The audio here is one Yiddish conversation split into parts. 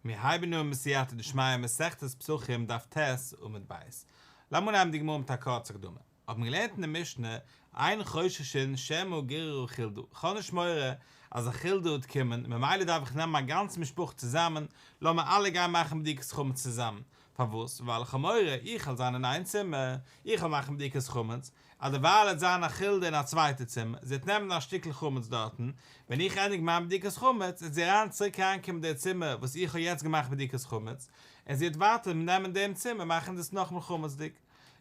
מיר הייבן אן בסייעתא דשמיא מסכת פסחים דף ט' עמוד ב'. לאמיר אנהייבן די גמרא מיט א קורצע הקדמה. האט מען געלערנט אין די משנה, אין חוששין שמא גיררה חולדה, כ'האב נישט מורא אז א חולדה וועט קומען, ממילא דארף איך נעמען מיין גאנצע משפחה צוזאמען, לאמיר אלע גיין מאכן בדיקת חמץ צוזאמען. פארוואס? ווייל איך האב מורא, איך וועל זיין אין איין צימער, איך וועל מאכן בדיקת חמץ, אז דערווייל וועט זיין א חולדה אין א צווייטע צימער, זי וועט נעמען א שטיקל חמץ דארטן, ווען איך ענדיג מיין בדיקת חמץ, וועט זי אריין צוריק אריינקומען די צימער וואס איך האב יעצט געמאכט בדיקת חמץ, און זי וועט ווייטער נעמען דעם צימער מאכן דאס נאכאמאל חמצ'דיג.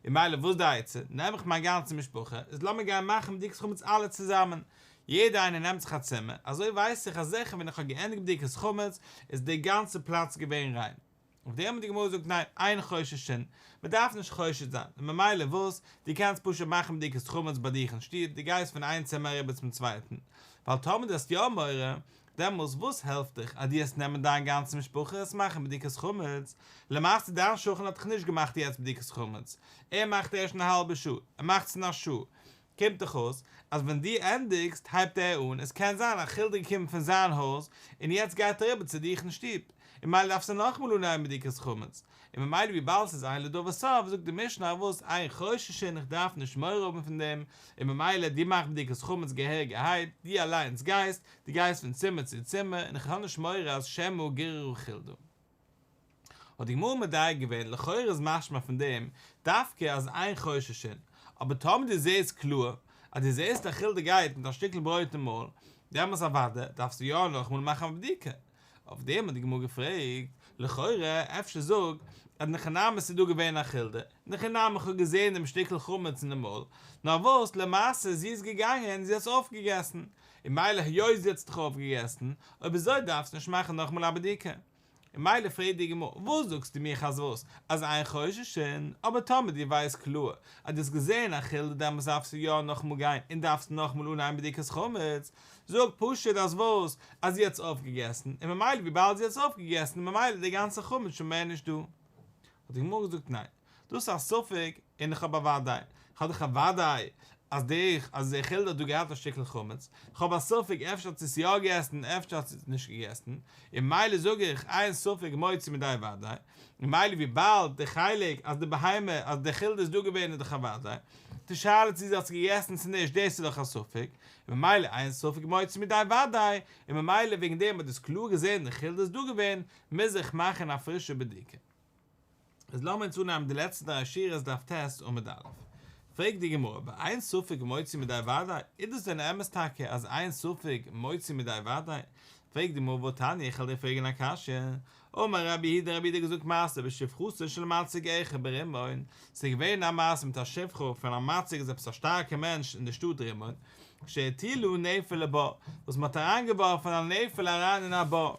און ממילא וואס די עצה? נעם איך מיין גאנצע משפחה, איז לאמיר גיין מאכן בדיקת חמץ אלע צוזאמען, יעדער איינער נעמט זיך א צימער, אזוי ווייס איך אז זיכער ווען איך האב געענדיגט בדיקת חמץ איז די גאנצע פלאץ געווען ריין. אויף דעם האט די גמרא געזאגט ניין, אין חוששין, מען דארף נישט חושש זיין, און ממילא וואס, דו קענסט פשוט מאכן בדיקת חמץ ביי דיך אין שטוב, דו גייסט פון איין צימער אריבער צום צווייטן, ווייל טאמער דו האסט יא מורא, דעמאלס וואס העלפט דיך אז דו העסט נעמען דיין גאנצע משפחה עס מאכן בדיקת חמץ, למעשה דיין שכן האט דאך נישט געמאכט יעצט בדיקת חמץ, ער מאכט ערשט אין א האלבע שעה, ער מאכט עס אין א שעה, קומט דאך אויס אז ווען דו ענדיגסט הייבט ער אן, עס קען זיין א חולדה געקומען פון זיין הויז און יעצט גייט ער אריבער צו דיך אין שטוב, און ממילא דארפסטו נאכאמאל אנהייבן בדיקת חמץ, און ממילא וויבאלד ס'איז אין לדבר סוף זאגט די משנה אז וואס אין חוששין איך דארף נישט מורא האבן פון דעם, און ממילא דו מאך בדיקת חמץ געהעריגערהייט, דו אליינס גייסט, דו גייסט פון צימער צו צימער, און איך האב נישט מורא אז שמא גיררה חולדה. האט די גמרא מדייק געווען, לכאורה איז משמע פון דעם דווקא אז אין חוששין, אבער טאמער דו זעסט קלאר אז דו זעסט א חולדה גייט מיט א שטיקל ברויט אין מויל, דעמאלס אוודאי דארפסטו יא נאכאמאל מאכן א בדיקה. אויף דעם האט די גמרא געפרעגט, לכאורה אפשר זאג אז אין הכי נמי ס'איז דא געווען א חולדה, אין הכי נמי איך האב געזען דעם שטיקל חמץ אין די מויל, נאר וואס למעשה זי איז געגאנגען און זי האט עס אויפגעגעסן, און מילא היות זי האט עס דאך אויפגעגעסן, אויב אזוי דארפסטו נישט מאכן נאכאמאל א בדיקה. און מילא פרעגט די גמרא, וואס זאגסטו מיך אז וואס? אז אין חוששין? אבער טאמער דו ווייסט קלאר אז דו האסט געזען א חולדה דעמאלס דארפסטו יא נאכאמאל גיין און דארפסט נאכאמאל אנהייבן בדיקת חמץ, זאג פשוט אז וואס? אז זי האט עס אויפגעגעסן, און ממילא וויבאלד זי האט עס אויפגעגעסן איז ממילא די גאנצע חמץ שוין מער נישט דא. האט די גמרא געזאגט ניין, דאס איז א ספק און איך האב א וודאי, איך האב דאך א וודאי אז די אז די חולדה האט דא געהאט א שטיקל חמץ, איך האב א ספק אפשר האט זי עס יא געגעסן אפשר האט זי עס נישט געגעסן, און מילא זאג איך אין ספק מוציא מידי וודאי, און מילא וויבאלד די חלק אז די בהמה אז די חולדה איז דא געווען איז דאך א וודאי, די שאלה צו זי האט עס געגעסן צו נישט דאס איז דאך א ספק, און ממילא אין ספק מוציא מידי וודאי, און ממילא וועגן דעם האט דאס קלאר געזען די חולדה איז דא געווען, מוז איך מאכן א פרישע בדיקה. איז לאמיר אונז אנהייבן די לעצטע דריי שורות דף ט' עמוד א'. פרעגט די גמרא, ואין ספק מוציא מידי וודאי, איז דאס דען אמת טאקע אז אין ספק מוציא מידי וודאי? פרעגט די גמרא והתניא איך וועל דיר פרעגן א קשיא, אמר רבי יהודה רבי יהודה האט געזאגט מעשה בשפחתו של מציג אחד ברימון, ס'איז געווען א מעשה מיט א שפחה פון א מציג איז עפעס א שטארקע מענטש אין די שטאט רימון, שהטילה נפל לבור, וואס מ'האט אריינגעווארפן א נפל אריין אין א בור.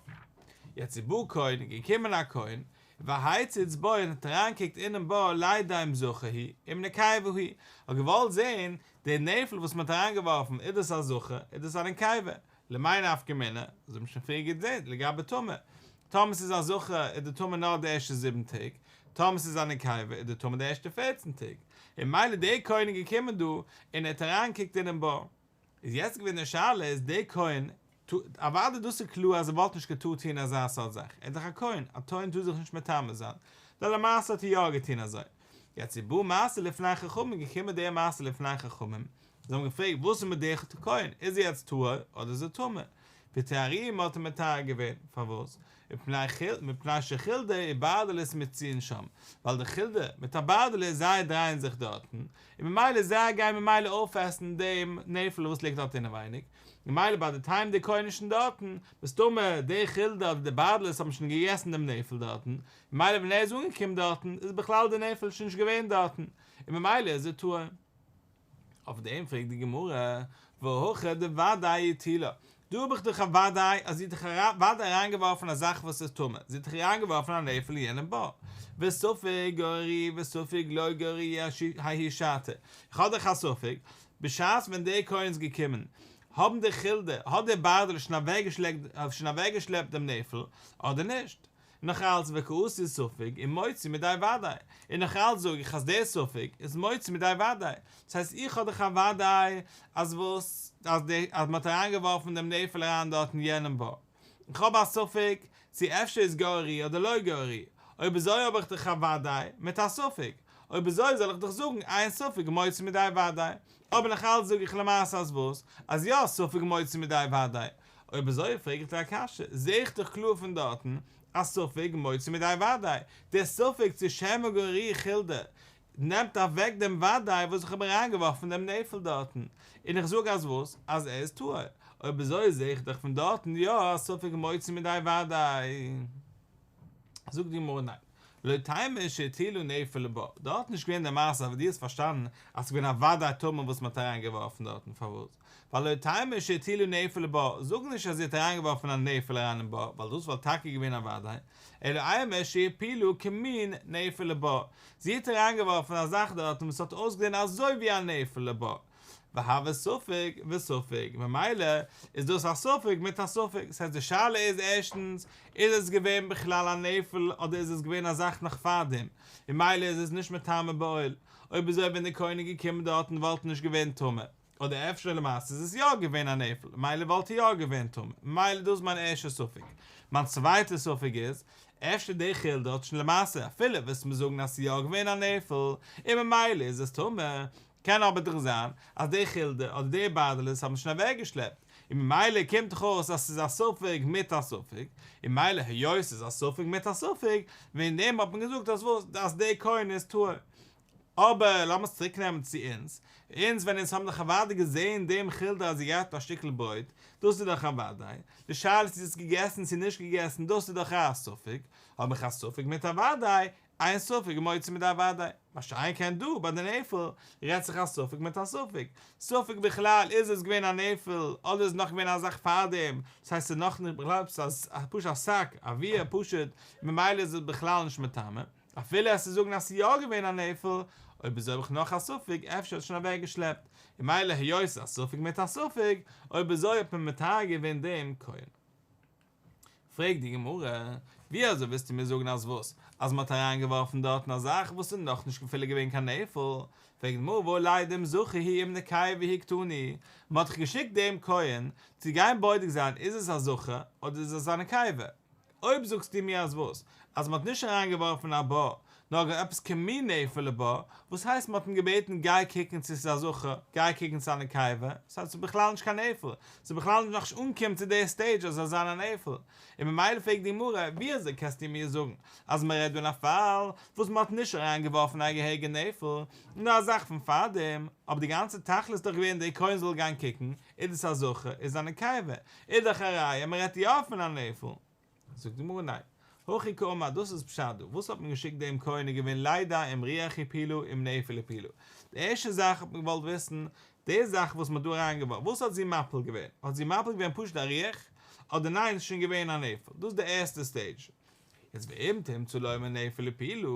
יעצט ובא כהן, געקומען א כהן, והציץ בו און האט אריינגעקוקט אינעם בור לידע אם זכר הוא אם נקבה הוא, האט געוואלט זען די נפל וואס מען האט אריינגעווארפן איז דאס א זכר איז דאס א נקבה, למאי נפקא מינה, אזוי האט מען שוין פריער געזען לגבי טומאה, טאמער ס'איז א זכר איז די טומאה נאר די ערשטע זיבן טעג, טאמער ס'איז א נקבה איז די טומאה די ערשטע פערצן טעג, און מילא דער כהן איז געקומען דא און ער האט אריינגעקוקט אינעם בור. איז יעצט געווען די שאלה איז דער כהן אוודאי דאס איז קלאר אז ער וואלט נישט געטארט טוהן אזא סארט זאך, ער איז דאך א כהן, א כהן טאר זיך נישט מטמא זיין, נאר למעשה האט ער יא געטוהן אזוי. יעצט ובאה מעשה לפני חכמים געקומען דער מעשה לפני חכמים, זיי האבן געפרעגט וואס איז מיט דער כהן, איז ער יעצט טהור אדער איז ער טמא? וטהרוהו מ'האט אים מטהר געווען, פארוואס? מפני שחולדה וברדלס מצויין שם, ווייל די חולדה מיט א ברדלס זיי דרייען זיך דארטן, און ממילא זיי גייען ממילא אויפעסן דעם נפל וואס ליגט דארט אינעווייניג, ממילא ביי די time די כהן איז שוין דארטן, מסתמא די חולדה אדער די ברדלס האבן שוין געגעסן דעם נפל דארטן, ממילא ווען ער איז אנגעקומען דארטן איז בכלל די נפל שוין נישט געווען דארטן, און ממילא איז ער טהור. אויף דעם פרעגט די גמרא, והכא דודאי הטילה, דא האב איך דאך א וודאי אז זי האט דאך אוודאי אריינגעווארפן א זאך וואס איז טמא, זי האט דאך אריינגעווארפן א נפל אין יענעם בור, וספק גררוה וספק לא גררוה ההיא שעתא, איך האב דאך א ספק, בשעת ווען דער כהן איז געקומען, האבן די חולדה, האט דער ברדלס שוין אוועקגעשלעפט דעם נפל, אדער נישט? נאך אלץ וקאתי ספק ומוציא מידי ודאי, און נאך אלץ זאג איך אז דער ספק איז מוציא מידי ודאי, דאס הייסט איך האב דאך א ודאי אז וואס אז די אז מען האט אריינגעווארפן דעם נפל אריין דארט אין יענעם בור. איך האב א ספק צו אפשר איז גררוה אדער לא גררוה, אויב אזוי האב איך דאך א וודאי מיט א ספק, אויב אזוי זאל איך דאך זאגן אין ספק מוציא מידי וודאי, אבער נאך אלץ זאג איך למעשה אז וואס? אז יא ספק מוציא מידי וודאי, אויב אזוי פרעג איך דיר א קשיא, זעה איך דאך קלאר פון דארטן אז ספק מוציא מידי וודאי, דער ספק צו שמא גררוה חולדה נעמט אוועק דעם וודאי וואס איך האב אריינגעווארפן דעם נפל דארטן, און איך זאג אז וואס? אז ער איז טהור. אויב אזוי זעה איך דאך פון דארטן יא אז ספק מוציא מידי וודאי. זאגט די גמרא ניין, לא תימא שהטילה נפל לבור, דארט איז נישט געווען די מעשה אבער דו האסט פארשטאנען אז ס'איז געווען א וודאי טמא וואס מ'האט אריינגעווארפן דארטן, פארוואס? ווייל לא תימא שהטילה נפל לבור, זאג נישט אז זי האט אריינגעווארפן א נפל אריין אין בור, ווייל דאס וואלט טאקע געווען א וודאי, אלא אימא שהפילה כמין נפל לבור, זי האט אריינגעווארפן א זאך דארטן וואס האט אויסגעזען אזוי ווי א נפל לבור, והוי ספק וספק, ממילא איז דאס א ספק מיט א ספק, ס'הייסט די שאלה איז ערשטנס, איז עס געווען בכלל א נפל אדער איז עס געווען א זאך נאך פארדעם, ממילא איז עס נישט מטמא באוהל, אויב אזוי ווען די כהן איז געקומען דארטן וואלט נישט געווען טמא. אדער אפשר למעשה איז עס יא געווען א נפל, מילא וואלט ער יא געווען טמא, מילא דאס איז מיין ערשטע ספק. מיין צווייטע ספק איז, אפשר די חולדה האט שוין למעשה, אפילו וועסט מיר זאגן אז ס'איז יא געווען א נפל, און ממילא איז עס טמא, קען אבער דאך זיין אז די חולדה אדער די ברדלס האבן שוין אוועקגעשלעפט, און ממילא קומט דאך אויס אז ס'איז א ספק מיט א ספק, און מילא היות ס'איז א ספק מיט א ספק, וועגן דעם האט מען געזאגט אז וואס, אז די כהן איז טהור. אבער לאמיר עס צוריק נעמען צו אונז, אונז ווען אונז האבן דאך אוודאי געזען דעם חולדה אז זי גייט א שטיקל ברויט, דאס איז דאך אוודאי, די שאלה איז צו זי האט עס געגעסן צו נישט געגעסן דאס איז דאך א ספק, האב איך א ספק מיט א וודאי, אין ספק מוציא מידי וודאי, מה שאין כן דא ביי די נפל רעדט זיך א ספק מיט א ספק, ספק בכלל איז עס געווען א נפל אדער איז נאך געווען א זאך פארדעם, דאס הייסט ס'איז נאך נישט בכלל עפעס א פשוט א שק, אוויר פשוט, ממילא איז עס בכלל נישט מטמא. אפילו וועסט זאגן אז ס'איז יא געווען א נפל, אויב אזוי האב איך נאך א ספק, אפשר האט שוין אוועק געשלעפט, און מילא היות ס'איז א ספק מיט א ספק, אויב אזוי האט מען מטהר געווען דעם כהן. פרעגט די גמרא, ווי אזוי ווילסטו מיר זאגן אז וואס? אז מ'האט אריין געווארפן דארטן א זאך וואס איז נאכנישט אפילו געווען קיין נפל? פרעגט די גמרא והא לידע אם זכר הוא אם נקבה הוא קתני, מ'האט דאך געשיקט דעם כהן צו גיין בודק זיין איז עס א זכר אדער איז עס א נקבה, אויב זאגסטו מיר אז וואס? אז מ'האט נישט אריינגעווארפן א בור, נאר עפעס כמין נפל לבור, וואס הייסט מ'האט אים געבעטן גיי קוקן צו ס'איז א זכר, גיי קוקן צו ס'איז א נקבה, ס'הייסט ס'איז בכלל נישט קיין נפל, ס'איז בכלל נישט נאכנישט אנגעקומען צו די סטעידזש אז ס'זאל זיין א נפל, און ממילא פרעגט די גמרא, ווי אזוי קענסטו מיר זאגן אז מ'רעדט דא אין א פאל וואס מ'האט נישט אריינגעווארפן א געהעריגע נפל, נאר א זאך פון פארדעם, אבער די גאנצע תכלית איז דאך געווען דער כהן זאל גיין קוקן, איז דאס א זכר, איז א נקבה, איז דאך א ראיה מען רעדט יא פון א נפל. זאגט די גמרא ניין, הכי קאמר דאס איז פשט דא, וואס האט מען געשיקט דעם כהן איז געווען לידע אם רוח הפילה אם נפל הפילה, די ערשטע זאך האט מען געוואלט וויסן, די זאך וואס מען האט דא אריינגעווארפן, וואס האט זי מפיל געווען, האט זי מפיל געווען פשוט א רוח, אדער ניין ס'איז שוין געווען א נפל, דאס איז די ערשטע סטעידזש. יעצט ואם תמצא לומר נפל הפילה,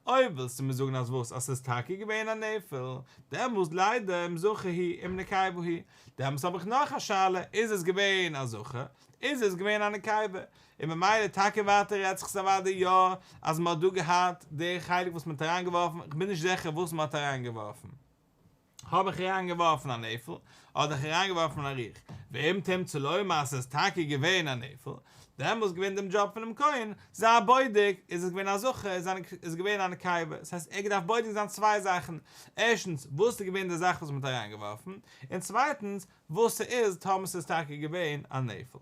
אויב ווילסטו מיר זאגן אז וואס אז ס'איז טאקע געווען א נפל, דעמאלס לידע אם זכר הוא אם נקבה הוא, דעמאלס האב איך נאך א שאלה, איז עס געווען א זכר, איז עס געווען א נקבה, און ממילא טאקע ווייטער רעדט זיך עס אוודאי יא אז מ'האט דא געהאט די חלק וואס מ'האט אריינגעווארפן, כ'בין נישט זיכער וואס מ'האט אריינגעווארפן. האב איך אריינגעווארפן א נפל, אדער איך אריינגעווארפן א רוח, ואם תמצא לומר אז ס'איז טאקע געווען א נפל, דעמאלס געווען דעם דזשאב פונעם כהן, זיי בודק, איז עס געווען א זכר, איז עס געווען א נקבה, דאס הייסט ער האט געדארפט בודק זיין צוויי זאכן, ערשטנס, וואס איז געווען די זאך וואס מ'האט אריינגעווארפן, און צווייטנס, וואס ס'איז טאמער ס'איז טאקע געווען א נפל.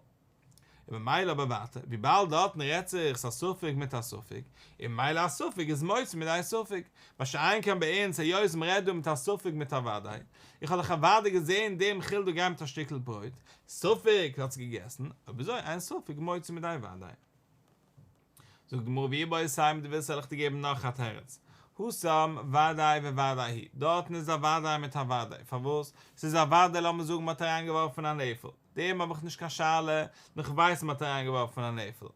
און ממילא אבער ווייטער, וויבאלד דארטן רעדט זיך ס'א ספק מיט א ספק, און ממילא א ספק איז מוציא מידי ספק, מה שאין כן ביי אונז היות מ'רעדט דא מיט א ספק מיט א וודאי, איך האב דאך אוודאי געזען דעם חולדה גיין מיט א שטיקל ברויט, ספק האט זי געגעסן, אויב אזוי אין ספק מוציא מידי וודאי. זאגט די גמרא ואיבעית אימא דו ווילסט זאל איך דיר געבן נאך א תירוץ, התם וודאי וודאי הוא, דארטן איז א וודאי מיט א וודאי, פארוואס? ס'איז א וודאי לאמיר זאגן מ'האט אריינגעווארפן א נפל, דעם האב איך נישט קיין שאלה, נאר כ'ווייס מ'האט אריינגעווארפן א נפל.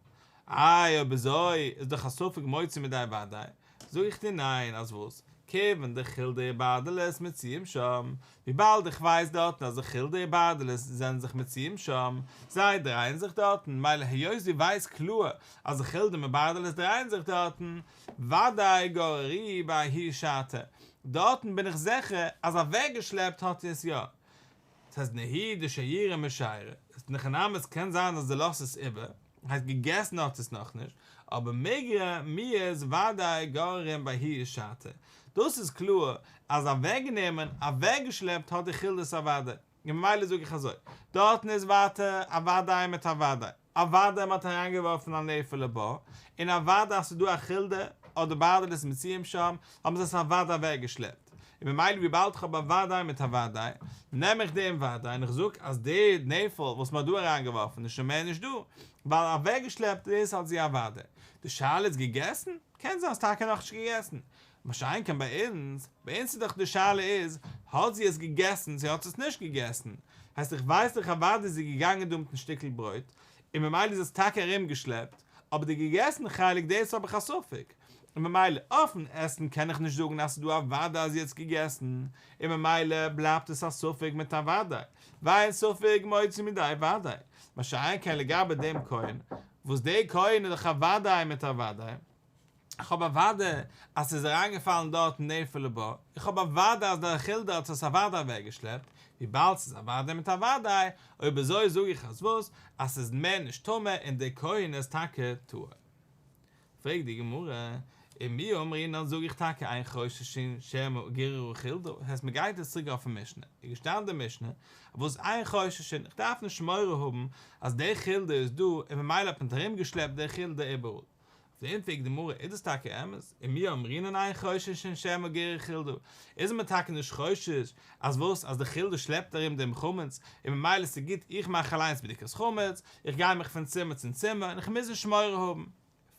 איי אויב אזוי איז דאך א ספק מוציא מידי וודאי, זאג איך דיר ניין, אז וואס? כיוון דחולדה וברדלס מצויים שם, וויבאלד איך ווייס דארטן אז די חולדה וברדלס זענען זיך מצויים שם, זיי דרייען זיך דארטן, מילא היות דו ווייסט קלאר אז די חולדה מיט ברדלס דרייען זיך דארטן, וודאי גררוה בההיא שעתא, דארטן בין איך זיכער אז אוועקגעשלעפט האט זי עס יא. ס'הייסט נהי דשיירא משיירא, אין הכי נמי עס קען זיין אז דו לאזט עס איבער. הייסט געגעסן האט עס נאכנישט, אבער מיגרע מיהת ודאי גררין בההיא שעתא, דאס איז קלאר אז אוועקגענומען, אוועקגעשלעפט האט די חולדה עס אוודאי, און ממילא זאג איך אזוי, דארטן איז ווייטער א וודאי מיט א וודאי, א וודאי מ'האט אריינגעווארפן א נפל לבור, און א וודאי אז ס'איז דא א חולדה אדער ברדלס מצויים שם, האבן זיי עס א וודאי אוועקגעשלעפט. און ממילא וויבאלד כ'האב א וודאי מיט א וודאי, נעם איך דעם וודאי און איך זאג אז די נפל וואס מ'האט דא אריינגעווארפן איז שוין מער נישט דא, ווייל אוועקגעשלעפט דאס האט זי א וודאי. די שאלה איז געגעסן? קען זיין ס'איז טאקע נאכנישט געגעסן. מה שאין כן ביי אונז, ביי אונז איז דאך די שאלה איז, האט זי עס געגעסן צו האט זי עס נישט געגעסן? הייסט איך ווייס דאך אוודאי איז זי געגאנגען דא מיטן שטיקל ברויט, און ממילא איז עס טאקע ארום געשלעפט, אבער די געגעסן חלק דאס האב איך א ספק, און ממילא אויפן עסן קען איך נישט זאגן אז ס'איז דא א וודאי אז זי האט עס געגעסן, און ממילא בלייבט עס א ספק מיט א וודאי, ואין ספק מוציא מידי וודאי, מה שאין כן לגבי דעם כהן, וואס דער כהן איז דאך א וודאי מיט א וודאי. איך האב א וודאי אז ס'איז אריינגעפאלן דארט נפל לבור, איך האב א וודאי אז דער חולדה האט עס אוודאי אוועקגעשלעפט, וויבאלד ס'איז א וודאי מיט א וודאי, אויב אזוי זאג איך אז וואס? אז ס'איז מער נישט טמא און דער כהן איז טאקע טהור. פרעגט די גמרא, ומי אמרינן זאג איך טאקע אין חוששין שמא גיררה חולדה, הייסט מ'גייט יעצט צוריק אויפן משנה, איז געשטאנען די משנה, וואס אין חוששין, איך דארף נישט מורא האבן אז דער חולדה איז דא און ממילא האט מען ארומגעשלעפט דער חולדה איבעראל, אויף דעם פרעגט די גמרא, איז דאס טאקע אמת? ומי אמרינן אין חוששין שמא גיררה חולדה? איז מען טאקע נישט חושש אז וואס? אז די חולדה שלעפט ארום דעם חמץ, און ממילא ס'גוט איך מאך אליינס בדיקת חמץ, איך גיי מיך פון צימער צום צימער און איך מוז נישט מורא האבן.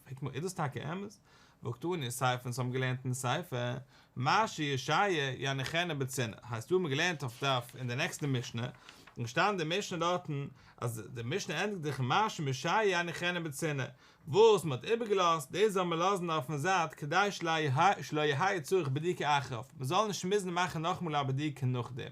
פרעגט די גמרא, איז דאס טאקע אמת? והקתני סיפא אונז האבן געלערנט אין סיפא, מה שישאר יניחנו בצינעה, הייסט דא האבן מיר געלערנט אויף דף אין די נעקסטע משנה, און געשטאנען די משנה דארטן אז די משנה ענדיגט זיך מה שמשייר יניחנו בצינעה, וואס מען האט איבערגעלאזט, דאס זאל מען לאזן אויפן זייט כדי שלא יהא צריך בדיקה אחריו, מען זאל נישט מוזן מאכן נאכאמאל א בדיקה נאכדעם.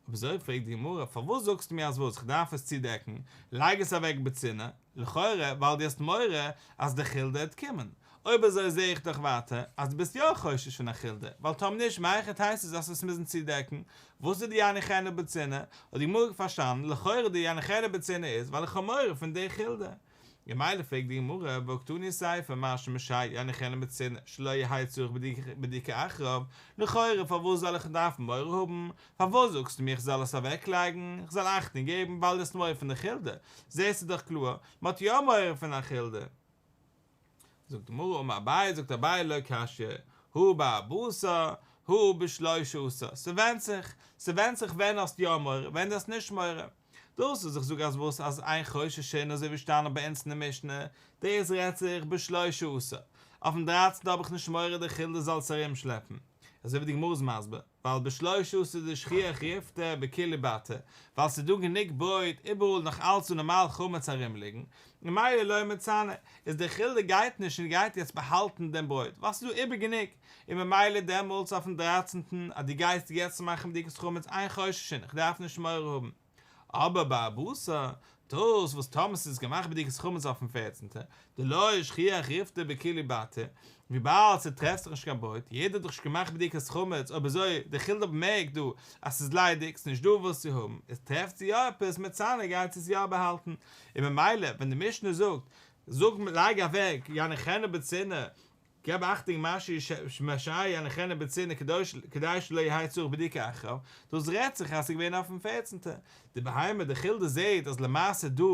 אויב אזוי פרעגט די גמרא, פארוואס זאגסטו מיר אז וואס, כ'דארף עס צודעקן, לייג עס אוועק בצינעה, לכאורה ווייל דו האסט מורא אז די חולדה העט קומען, אויב אזוי זעה איך דאך ווייטער אז דו ביסט יא חושש פון א חולדה, ווייל טאמער נישט מהיכי תיתי זאלסט עס מוזן צודעקן, וואס איז די יניחנו בצינעה? האט די גמרא פארשטאנען, לכאורה די יניחנו בצינעה איז ווייל איך האב מורא פון די חולדה. ממילא פרעגט די גמרא, והקתני סיפא מה שמשייר יניחנו בצינעה שלא יהא צריך בדיקה אחריו, לכאורה פארוואס זאל איך דארפן מורא האבן? פארוואס זאגסטו מיר איך זאל עס אוועקלייגן, איך זאל אכטונג געבן ווייל דו האסט מורא פון די חולדה? זעסטו דאך קלאר, מען האט יא מורא פון א חולדה. זאגט די גמרא אמר אביי, זאגט אביי לא קשיא, הא בארבעה עשר, הא בשלשה עשר, ס'ווענדט זיך, ס'ווענדט זיך ווען האסט יא מורא, ווען דו האסט נישט מורא. דאס וואס איך זאג אז וואס אז אין חוששין אזוי ווי שטאנען ביי אונז אין די משנה, דאס רעדט זיך בשלשה עשר, אויפן דרייצנטע האב איך נישט מורא די חולדה זאל עס ארום שלעפן, אזוי ווי די גמרא איז מסביר, ווייל בשלשה עשר דשכיח ריפתא בכולהו בתי, ווייל ס'איז דא גענוג ברויט איבעראל נאך אלץ דא נארמאל חמץ ארום ליגן, ממילא לא מצנעא, איז די חולדה גייט נישט און גייט יעצט באהאלטן דעם ברויט, ווייל ס'איז דא איבער גענוג, און ממילא דעמאלטס אויפן דרייצענטן אז דו גייסט יעצט מאכן בדיקת חמץ אין חוששין איך דארף נישט מורא האבן. אבער בארבעה עשר, דאס וואס טאמער ס'איז געמאכט בדיקת חמץ אויפן פערצנטע, דלא שכיח ריפתא בכולהו בתי, וויבאלד ס'טרעפט זיך נישט קיין ברויט, יעדער האט דאך נישט געמאכט בדיקת חמץ, אויב אזוי די חולדה באמערקט דא אז ס'איז ליידיג, ס'איז נישט דא וואס צו האבן, איז טרעפט זי יא עפעס, מצנעה גייט זי עס יא באהאלטן, און ממילא ווען די משנה זאגט, זאג לייג אוועק יניחנו בצינעה, געב אכטונג מה שמשייר יניחנו בצינעה כדי שלא יהא צריך בדיקה אחריו, דאס רעדט זיך אז ס'איז געווען אויפן פערצנטע, די בהמה די חולדה זעהט אז למעשה דא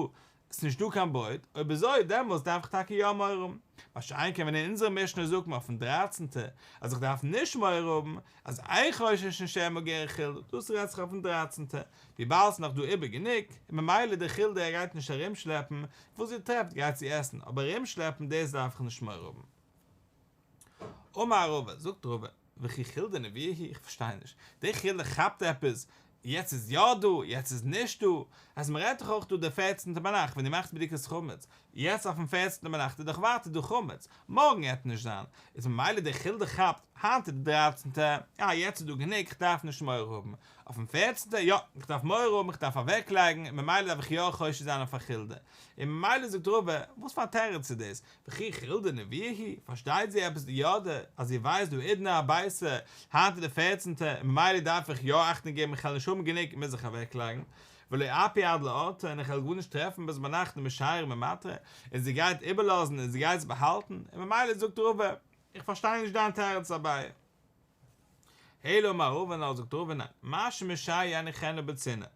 איז נישט דא קיין ברויט, אויב אזוי דעמאלטס דארף איך טאקע יא מורא האבן, מה שאין כן ווען אין אונזערע משנה זאגט מען אויפן דרייצנטע אז איך דארף נישט מורא האבן, אז אין חוששין שמא גיררה חולדה, דאס רעדט זיך אויפן דרייצנטע, וויבאלד ס'איז נאך דא איבער גענוג, און ממילא די חולדה גייט נישט ארומשלעפן, וואס זי טרעפט גייט זי עסן, אבער ארומשלעפן דאס דארף איך נישט מורא האבן. אמר רבא, זאגט רבא, וכי חולדה נביאה היא? איך פארשטיי נישט, די חולדה כאפט עפעס, יעצט איז יא דא, יעצט איז נישט דא, אז מ'רעדט דאך אויך דא די פערצנטע ביינאכט ווען דו מאכסט בדיקת חמץ, יעצט אויפן פערצנטע ביינאכט איז דאך ווייטער דא חמץ, מארגן עט נישט זיין, איז ממילא די חולדה כאפט, היינט איז די דרייצנטע, אה יעצט איז דא גענוג, כ'דארף נישט מורא האבן, אויפן פערצנטע, יא, איך דארף מורא האבן, איך דארף אוועקלייגן, און ממילא דארף איך יא חושש זיין אויף א חולדה. און ממילא זאגט רבא, וואס פאר א תירוץ איז דאס? וכי חולדה נביאה היא? פארשטייט זי עפעס די ידע אז זי ווייסט דהאידנא ארביסר, היינט איז די פערצנטע, און ממילא דארף איך יא אכטונג געבן איך וועל נישט האבן גענוג מוז איך אוועקלייגן. ולא אפי עד לאורתא און איך וועל גארנישט טרעפן ביז ביינאכט ומשיירא וממטרא, און זי גייט איבערלאזן און זי גייט עס באהאלטן, און ממילא זאגט רבא, איך פארשטיי נישט דיין תירוץ אביי. אלא אמר רבא נאר זאגט רבא ניין, מה שמשייר יניחנה בצנעה,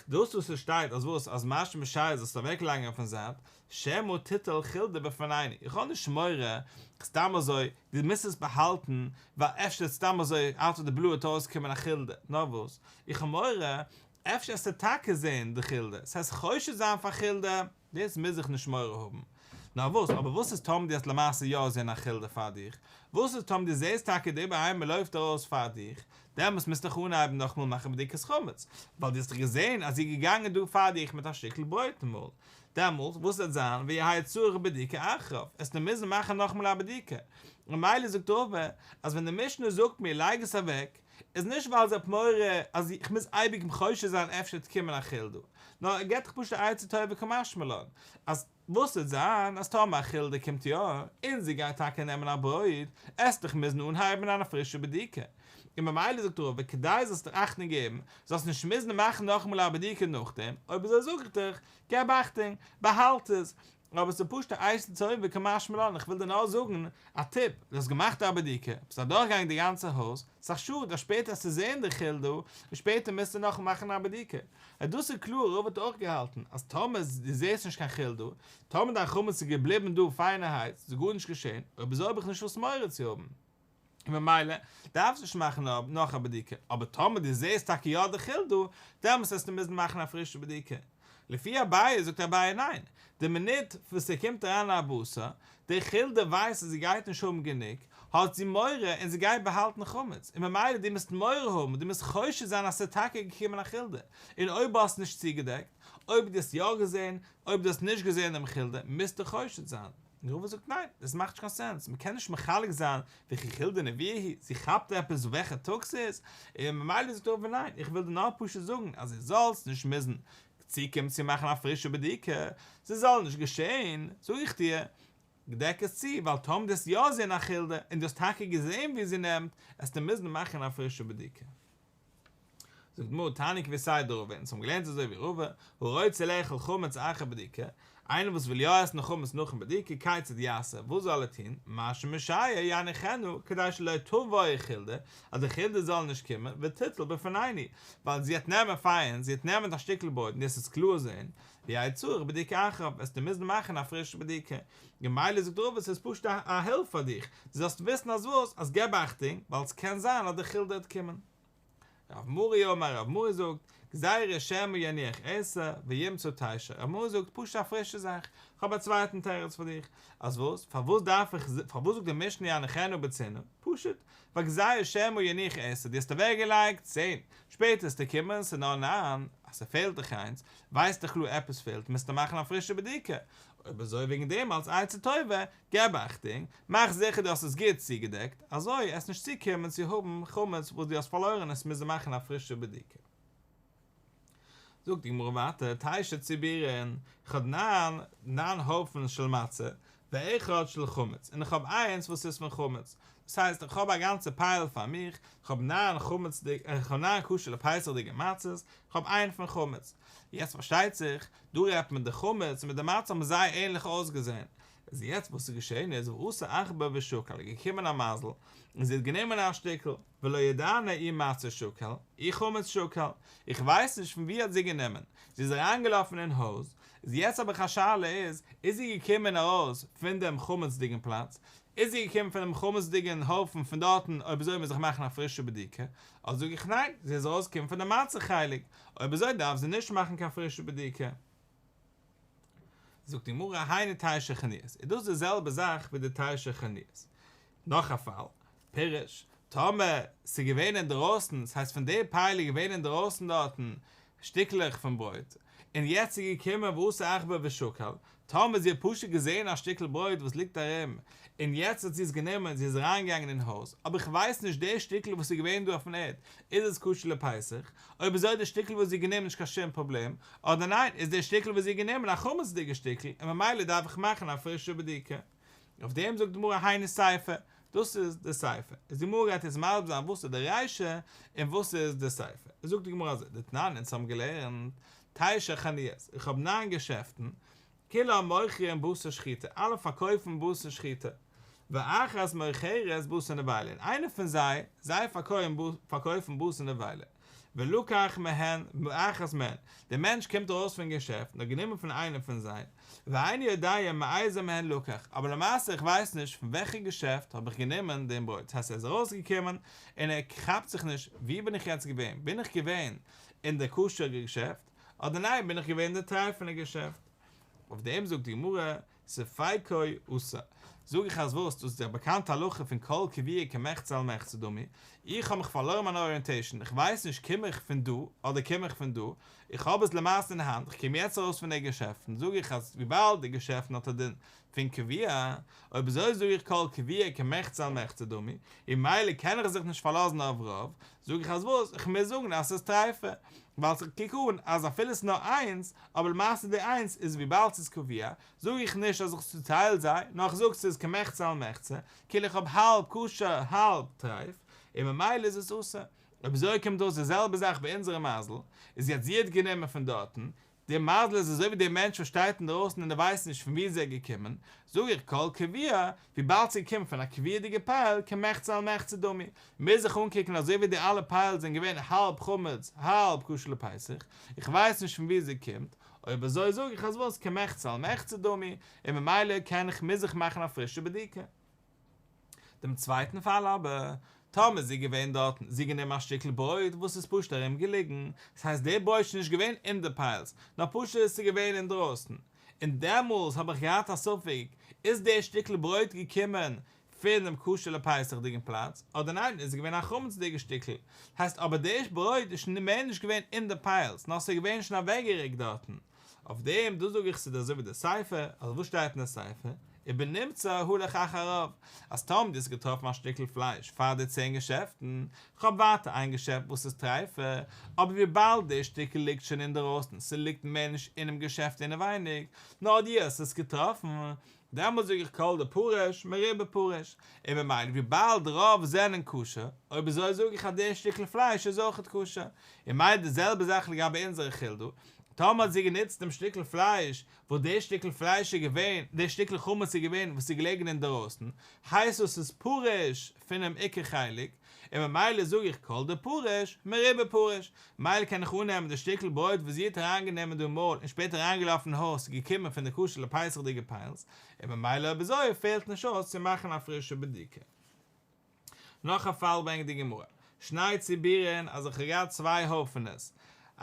דאס וואס עס שטייט אז וואס אז מה שמשייר זאלסטו אוועק לייגן אויפן זייט, שמא תיטול חולדה בפנינו, איך האב נישט מורא סתם אזוי, דו מוזט עס באהאלטן ווייל אפשר סתם אזוי אוט אוו די בלו וועט ארויסקומען א חולדה, נאר וואס, איך האב מורא אפשר וועסטו טאקע זען די חולדה, ס'הייסט חושד זיין פאר חולדה, דאס מוז איך נישט מורא האבן. נאר וואס, אבער וואס איז טאמער דו האסט למעשה יא געזען א חולדה פאר דיך? וואס איז טאמער דו זעסט טאקע די בהמה לויפט ארויס פאר דיך? דעמאלס מוזטו דאך אנהייבן נאכאמאל מאכן בדיקת חמץ, ווייל דו האסט דאך געזען אז זי איז געגאנגען דא פאר דיך מיט א שטיקל ברויט אין מויל. דעמאלס, וואס וועט זיין, ויהא צריך בדיקה אחריו, עסטו מוזן מאכן נאכאמאל א בדיקה. ממילא זאגט רבא, אז ווען די משנה זאגט מיר לייג עס אוועק, איז נישט ווייל זי האט מורא אז איך מוז אייביג חושש זיין אפשר וועט קומען א חולדה, נאר ער געבט דאך פשוט א עצה טובה קא משמע לן, אז וואס וועט זיין אז טאמער א חולדה קומט יא, און זי גייט טאקע נעמען א ברויט, עסט דאך מוזן אנהייבן אן א פרישע בדיקה, און ממילא זאגט רבא כדי זאלסט דיך אכטונג געבן זאלסט נישט מוזן מאכן נאכאמאל א בדיקה נאכדעם, אויב אזוי זאג איך דיך, געב אכטונג, באהאלט עס, אבער ס'איז פשוט א עצה טובה קא משמע לן, איך וויל דיר נאר זאגן א טיפ, דו האסט געמאכט א בדיקה, ביסט אדורכגעגאנגען די גאנצע הויז, ס'איז א שאד אז שפעטער וועסטו זען די חולדה, און שפעטער מוזטו נאך מאכן א בדיקה. און דאס איז קלאר, רבא האט אויך געהאלטן אז טאמער דו זעסט נישט קיין חולדה, טאמער דיין חמץ איז געבליבן דא פיינערהייט, ס'איז גארנישט געשען, אויב אזוי האב איך נישט וואס מורא צו האבן. און ממילא דארפסט נישט מאכן נאך א בדיקה, אבער טאמער דו זעסט טאקע יא די חולדה, דעמאלס וועסטו מוזן מאכן א פרישע בדיקה. לפי אביי זאגט אביי ניין, די מינוט וואס ס'קומט אריין א בשר, די חולדה ווייסט אז זי גייט נישט האבן גענוג, האט זי מורא און זי גייט באהאלטן חמץ, און ממילא דו מוזט מורא האבן, דו מוזט חושש זיין אז ס'איז טאקע געקומען א חולדה, און אויב האסט נישט צוגעדעקט, אויב דו האסט יא געזען, אויב דו האסט נישט געזען דעם חולדה, מוזטו חושד זיין. און רבא זאגט ניין, דאס מאכט נישט קיין סענס, מען קען נישט מחלק זיין וכי חולדה נביאה היא, זי כאפט עפעס וועלכע טאג ס'איז, און ממילא זאגט רבא ניין, איך וויל דיר נאר פשוט זאגן אז דו זאלסט נישט מוזן צוקומען צו מאכן א פרישע בדיקה, ס'זאל נישט געשען, זאג איך דיר, דעק עס צו, ווייל טאמער דו וועסט יא זען א חולדה, און דו האסט טאקע געזען ווי זי נעמט, עסטו מוזן מאכן א פרישע בדיקה. זאגט די גמרא תניא כוותיה דרבא, אונז האבן געלערנט אזוי ווי רבא, הרוצה לאכול חמץ אחר בדיקה, איינער וואס וויל יא עסן חמץ נאכן בדיקה, כיצד יעשה, וואס זאל ער טון, מה שמשייר יניחנה, כדי שלא תבוא חולדה, אז די חולדה זאל נישט קומען, ותיטול בפנינו, ווייל זי וועט נעמען פאר אונז, זי וועט נעמען א שטיקל ברויט און דו וועסט עס קלאר זען, ויהא צריך בדיקה אחריו, וועסטו מוזן מאכן א פרישע בדיקה. ממילא זאגט רבא ס'איז פשוט א הילף פאר דיך, דו זאלסט וויסן אז וואס, אז געב אכטונג, ווייל ס'קען זיין אז די חולדה וועט קומען. רב מרי אמר, רב מרי זאגט, גזירה שמא יניח עשר וימצא תשע, רב מרי זאגט פשוט א פרישע זאך, כ'האב א צווייטן תירוץ פאר דיך, אז וואס, פארוואס דארף איך, פארוואס זאגט די משנה יניחנה בצנעה, פשוט, ווייל גזירה שמא יניח עשר, דו האסט אוועק געלייגט צען, שפעטער וועסטו קומען, ס'איז נאר ניין, אז ס'פעלט דיך איינס, ווייסט דאך קלאר עפעס פעלט, מוזטו מאכן א פרישע בדיקה, אויב אזוי וועגן דעם אלס עצה טובה, געב אכטונג, מאך זיכער דו האסט עס גוט צוגעדעקט, אזוי עסט נישט צוקומען צו האבן חמץ וואס דו האסט פארלוירן עסט מוזן מאכן א פרישע בדיקה. זאגט די גמרא ווייטער, תשעה ציבורין, איך האב ניין ניין הויפנס של מצה, ואחד של חמץ, און איך האב איינס וואס איז פון חמץ, דאס הייסט איך האב א גאנצע פייל פאר מיך, איך האב ניין חמצ'דיג, איך האב ניין כשר לפסח'דיגע מצות, איך האב איין פון חמץ. יעצט פארשטייט זיך, דא רעדט מען די חמץ מיט די מצה האבן זייער ענליך אויסגעזען, איז יעצט וואס איז געשען איז ואתא עכברא ושקל, איז געקומען א מייזל, און זי האט גענומען א שטיקל, ולא ידענא אי מצה שקל, אי חמץ שקל, איך ווייס נישט פון וואו האט זי גענומען, זי איז אריינגעלאפן אין הויז, איז יעצט האב איך א שאלה איז, איז זי געקומען ארויס פון דעם חמצ'דיגן פלאץ, איז זי געקומען פון דעם חמצ'דיגן הויפן פון דארטן אויב אזוי מוז איך מאכן א פרישע בדיקה, אדער זאג איך ניין, זי איז ארויסגעקומען פון די מצה חלק, אויב אזוי דארף זי נישט מאכן קיין פרישע בדיקה. זאגט די גמרא היינו תשע חנויות, איז דאס די זעלבע זאך ווי די תשע חנויות? נאך א פאל, פירוש, טאמער ס'איז געווען אינדערויסן, ס'הייסט פון די פייל איז געווען אינדערויסן דארטן שטיקלעך פון ברויט, און יעצט איז געקומען ואתא עכברא ושקל, טאמער זי האט פשוט געזען א שטיקל ברויט וואס ליגט ארום, און יעצט האט זי עס גענומען, זי איז אריינגעגאנגען אין הויז, אבער איך ווייס נישט די שטיקל וואס איז געווען דא אויפן ערד, איז עס כשר לפסח? אויב אזוי איז די שטיקל וואס זי האט גענומען נישט קיין שום פראבלעם, אדער ניין, איז די שטיקל וואס זי האט גענומען א חמצ'דיגע שטיקל, און ממילא דארף איך מאכן א פרישע בדיקה. אויף דעם זאגט די גמרא היינו סיפא. דאס איז די סיפא. איז די גמרא גייט יעצט מסביר זיין וואס איז די רישא און וואס איז די סיפא. זאגט די גמרא אזוי, דתנן אונז האבן געלערנט, תשע חנויות, איך האב ניין געשעפטן, כולן מוכרין בשר שחוטה, אלע פארקויפן בשר שחוטה, ואחת מוכרת בשר נבילה, און איינע פון זיי, זיי פארקויפן בשר נבילה, ולקח מהן, מאחת מהן, דער מענטש קומט ארויס פון געשעפט און האט גענומען פון איינע פון זיי, ואיני יודע מאיזה מהן לקח, אבער למעשה איך ווייס נישט פון וועלכע געשעפט האב איך גענומען דעם ברויט, ס'הייסט ער איז ארויסגעקומען און ער כאפט זיך נישט, וואו בין איך יעצט געווען, בין איך געווען אין די כשר'ע געשעפט, אדער ניין בין איך געווען אין די טרייפענע געשעפט. אויף דעם זאגט די גמרא, ספיקו אסור. זאג איך אז וואס, דאס איז די באקאנטע הלכה פון כל קבוע כמחצה על מחצה דמי, איך האב מיך פארלוירן מיין אריענטעישן, איך ווייס נישט קום איך פון דא אדער קום איך פון דא, איך האב עס למעשה אין האנט, איך קום יעצט ארויס פון די געשעפטן, זאג איך אז וויבאלד די געשעפטן האט א דין פון קבוע, אויב אזוי זאג איך כל קבוע כמחצה על מחצה דמי, און ממילא קען איך זיך נישט פארלאזן אויף רוב, זאג איך אז וואס, איך מוז זאגן אז ס'איז טריפה, ווייל כ'קוק אן אז אפילו ס'איז נאר איינס, אבער למעשה די איינס איז וויבאלד ס'איז קבוע, זאג איך נישט אז איך צוטייל זיי, נאר איך זאג ס'איז כמחצה על מחצה, כאילו איך האב האלב כשר האלב טרייף, און ממילא איז עס אסור. אויב אזוי קומט אויס די זעלבע זאך ביי אונזערע מייזל, איז יעצט זי האט גענומען פון דארטן, די מייזל איז אזוי ווי דער מענטש וואס שטייט אינדרויסן און ער ווייסט נישט פון וואו איז ער געקומען, זאג איך כל קבוע, וויבאלד ס'איז געקומען פון א קביע'דיגע פייל, כמחצה על מחצה דמי, מוז איך אנקוקן אזוי ווי די אלע פיילס זענען געווען האלב חמץ האלב כשר לפסח, איך ווייס נישט פון וואו זי קומט, אויב אזוי זאג איך אז וואס כמחצה על מחצה דמי, און ממילא קען איך מוז איך מאכן א פרישע בדיקה. דעם צווייטן פאל אבער, טאמער איז זי געווען דארטן, זי גענומען א שטיקל ברויט וואס איז פשוט ארום געליגן, דאס הייסט דער ברויט איז נישט געווען אין די פיילס, נאר פשוט עס איז געווען אינדרויסן, און דעמאלס האב איך געהאט א ספק, איז דער שטיקל ברויט געקומען פון דעם כשר לפסח'דיגן פלאץ, אדער ניין, איז עס געווען א חמצ'דיגע שטיקל, הייסט אבער דער ברויט איז שוין מער נישט געווען אין די פיילס, נאר עס איז געווען שוין אוועקגערוקט דארטן, אויף דעם דא זאג איך ס'איז אזוי ווי די סיפא, אז וואס שטייט אין די סיפא? ובנמצא הלך אחר הרוב, אז טאמער דו האסט געטראפן א שטיקל פלייש פאר די צען געשעפטן, כ'האב ווייטער איין געשעפט וואס איז טרייפה, אבער וויבאלד די שטיקל ליגט שוין אינדערויסן, ס'ליגט מער נישט אינעם געשעפט אינעווייניג, נאר דו האסט עס געטראפן, דעמאלט זאג איך כל דפריש מרובא פריש, און ממילא וויבאלד רוב זענען כשר, אויב אזוי זאג איך אז די שטיקל פלייש איז אויכעט כשר, און ממילא די זעלבע זאך לגבי אונזערע חולדה, טאמער האט זי גענוצט דעם שטיקל פלייש וואס די שטיקל פלייש איז געווען, די שטיקל חמץ איז געווען וואס איז געלעגן אינדערויסן, הייסט עס איז פרוש פונעם עיקר חלק, און ממילא זאג איך כל דפריש מרובא פריש, ממילא קען איך אננעמען די שטיקל ברויט וואס זי האט אריינגענומען דא אין מויל און שפעטער אריינגעלאפן אין הויז ס'איז געקומען פון די כשר לפסח'דיגע פיילס, און ממילא אויב אזוי פעלט נישט אויס צו מאכן א פרישע בדיקה. נאך א פאל ברענגט די גמרא, שני ציבורין אז איך האב געהאט צוויי הויפענעס,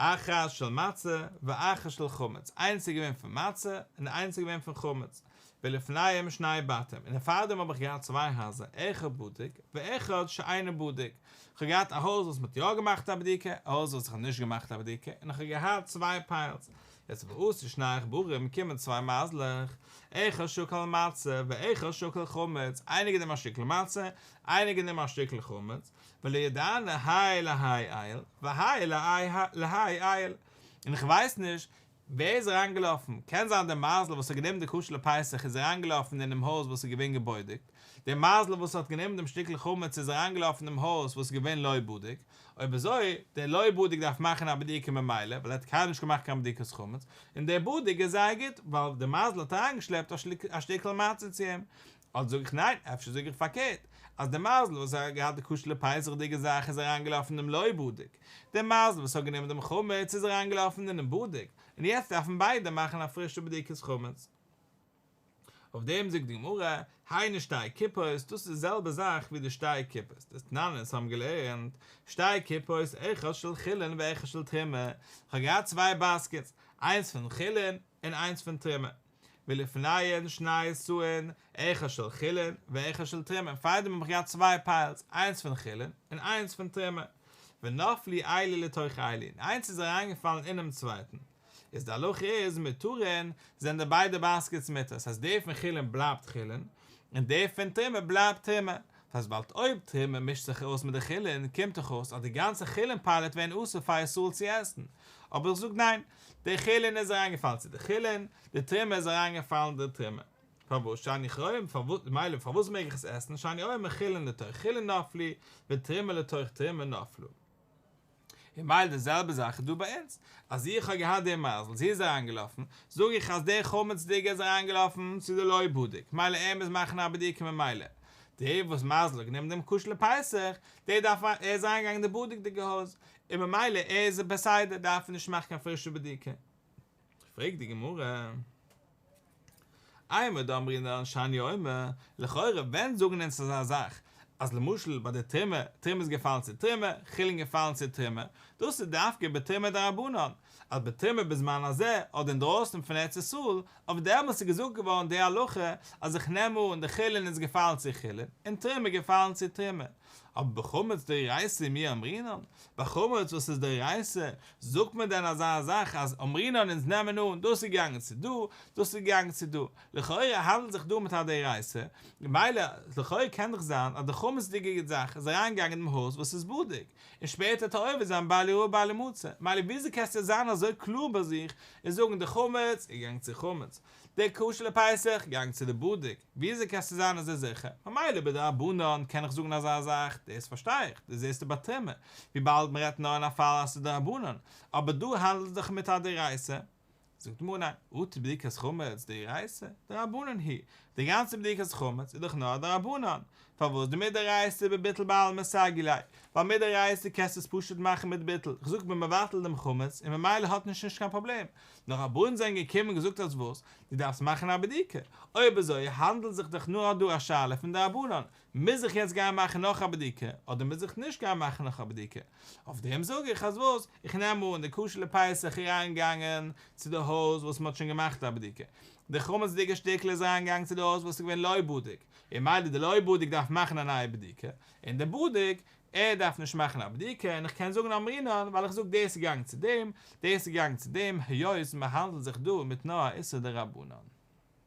אחת של מצה ואחת של חמץ, איינס איז געווען פון מצה און איינס איז געווען פון חמץ, ולפניהם שני בתים, און פארדעם האב איך געהאט צוויי הייזער, אחד בדוק ואחד שאינו בדוק, איך האב געהאט א הויז וואס מען האט יא געמאכט א בדיקה, א הויז וואס איך האב נישט געמאכט א בדיקה, און איך האב געהאט צוויי פיילס, יעצט ואתו שני עכברים קומען צוויי מייזלעך, אחד שקל מצה ואחד שקל חמץ, איינער גענומען א שטיקל מצה, איינער גענומען א שטיקל חמץ, ולא ידענא האי להאי עייל, והאי להאי עייל, און איך ווייס נישט ווער איז אריינגעלאפן, קען זיין דער מייזל וואס האט גענומען די כשר לפסח איז אריינגעלאפן אינעם הויז וואס איז געווען געבודקט, דער מייזל וואס האט גענומען דעם שטיקל חמץ איז אריינגעלאפן אינעם הויז וואס איז געווען לא בדוק, אויב אזוי, דער לא בדוק דארף מאכן א בדיקה ממילא, ווייל ער האט קיינמאל נישט געמאכט קיין בדיקת חמץ, און דער בדוק איז זייער גוט, ווייל דער מייזל האט אריינגעשלעפט א שטיקל מצה צו אים. אדער זאג איך ניין, אפשר זאג איך פארקערט, אז דער מייזל וואס האט געהאט די כשר לפסח'דיגע זאך איז אריינגעלאפן אינעם לא בדוק, דער מייזל וואס האט גענומען דעם חמץ איז אריינגעלאפן אינעם בדוק, און יעצט דארפן ביידע מאכן א פרישע בדיקת חמץ. אויף דעם זאגט די גמרא, היינו שתי קופות, דאס איז די זעלבע זאך ווי די שתי קופות, דתנן אונז האבן געלערנט, שתי קופות אחד של חולין ואחד של תרומה, איך האב געהאט צוויי באסקעטס, איינס פון חולין און איינס פון תרומה, ולפניהן שני סאין, אחד של חולין ואחד של תרומה, פארדעם האב איך געהאט צוויי פיילס, איינס פון חולין און איינס פון תרומה, ונפלו אלו לתוך אלו, און איינס איז אריינגעפאלן אינעם צווייטן. איז די הלכה איז מותרין זענען די ביידע באסקעטס מותר, ס'הייסט די פון חולין בלייבט חולין, און די פון תרומה בלייבט תרומה, ס'הייסט ווייל אויב תרומה מישט זיך אויס מיט די חולין קומט דאך אויס אז די גאנצע חולין פייל וועט ווערן אסור פאר ישראל צו עסן, אבער איך זאג ניין, די חולין איז אריינגעפאלן צו די חולין, די תרומה איז אריינגעפאלן די תרומה. פארוואס שאני אומר, פארוואס, מילא פארוואס מעג איך עס עסן, שאני אומר חולין לתוך חולין נפלו, ותרומה לתוך תרומה נפלה. און מילא די זעלבע זאך איז דא ביי אונז, אז איך האב געהאט די מזל, זי איז אריינגעלאפן, זאג איך אז דער חמצ'דיגע איז אריינגעלאפן צו די לא בדוק, מילא ער מוז מאכן א בדיקה ממילא דער וואס מזל האט גענומען דעם כשר לפסח, דער דארף ער איז אריינגעגאנגען אין די בדוק'דיגע הויז, און ממילא ער איז בסדר דארף ער נישט מאכן קיין פרישע בדיקה. פרעגט די גמרא, אימר דאמרינן שאני אומר, לכאורה ווען זאגן אונז אזא זאך, אז למשל ביי די תרומה, תרומה איז געפאלן צו תרומה, חולין געפאלן צו תרומה, דאס איז דווקא בתרומה דרבנן, אז בתרומה בזמן הזה, אדער אינדרויסן פון ארץ ישראל, אבער דעמאלטס איז געזאגט געווארן די הלכה אז איך נעם אן די חולין איז געפאלן צו חולין, און תרומה געפאלן צו תרומה. אבער בחמץ דאורייתא מי אמרינן, ביי חמץ וואס איז דאורייתא, זאגט מען דען אזא זאך אז אמרינן אונז נעמען אן דאס איז געגאנגען צו דא, דאס איז געגאנגען צו דא, לכאורה האנדלט זיך דא מיט א דאורייתא, ממילא לכאורה קען דאך זיין אז די חמצ'דיגע זאך איז אריינגעגאנגען אין דעם הויז וואס איז בדוק, און שפעטער וועט ער עובר זיין בל יראה בל ימצא, מילא וויאזוי קענסטו זיין אזוי קלאר ביי זיך און זאגן די חמץ איז געגאנגען צו חמץ, די כשר לפסח געגאנגען צו די בדוק, וויאזוי קענסטו זיין אזוי זיכער? ממילא בדרבנן קען איך זאגן אזא זאך, דאס פארשטיי איך, דאס זעסטו ביי תרומה, וויבאלד מען רעדט נאר אין א פאל אז ס'איז דרבנן, אבער דא האנדלט זיך מיט א דאורייתא. זאגט די גמרא ניין, אטו בדיקת חמץ דאורייתא, דרבנן היא, די גאנצע בדיקת חמץ איז דאך נאר א דרבנן, פארוואס דמדאורייתא בביטול בעלמא סגי ליה, ווייל מדאורייתא קענסטו עס פשוט מאכן מיט ביטול, איך זאג כ'בין מבטל דעם חמץ און ממילא האט נישט נישט קיין פראבלעם, נאר רבנן זענען געקומען און געזאגט אז וואס? דו דארפסט מאכן א בדיקה, אויב אזוי האנדלט זיך דאך נאר דא א שאלה פון דרבנן, מוז איך יעצט גיין מאכן נאך א בדיקה, אדער מוז איך נישט גיין מאכן נאך א בדיקה? אויף דעם זאג איך אז וואס? איך נעם אן די כשר לפסח איז אריינגעגאנגען צו די הויז וואס מען האט שוין געמאכט א בדיקה, די חמצ'דיגע שטיקל איז אריינגעגאנגען צו די הויז וואס איז געווען לא בדוק, און מילא די לא בדוק דארף מאכן א נייע בדיקה, און די בדוק, ער דארף נישט מאכן א בדיקה, און איך קען זאגן אמרינן ווייל איך זאג דאס איז געגאנגען צו דעם, דאס איז געגאנגען צו דעם, היות מען האנדלט זיך דא מיט נאר א איסור דרבנן.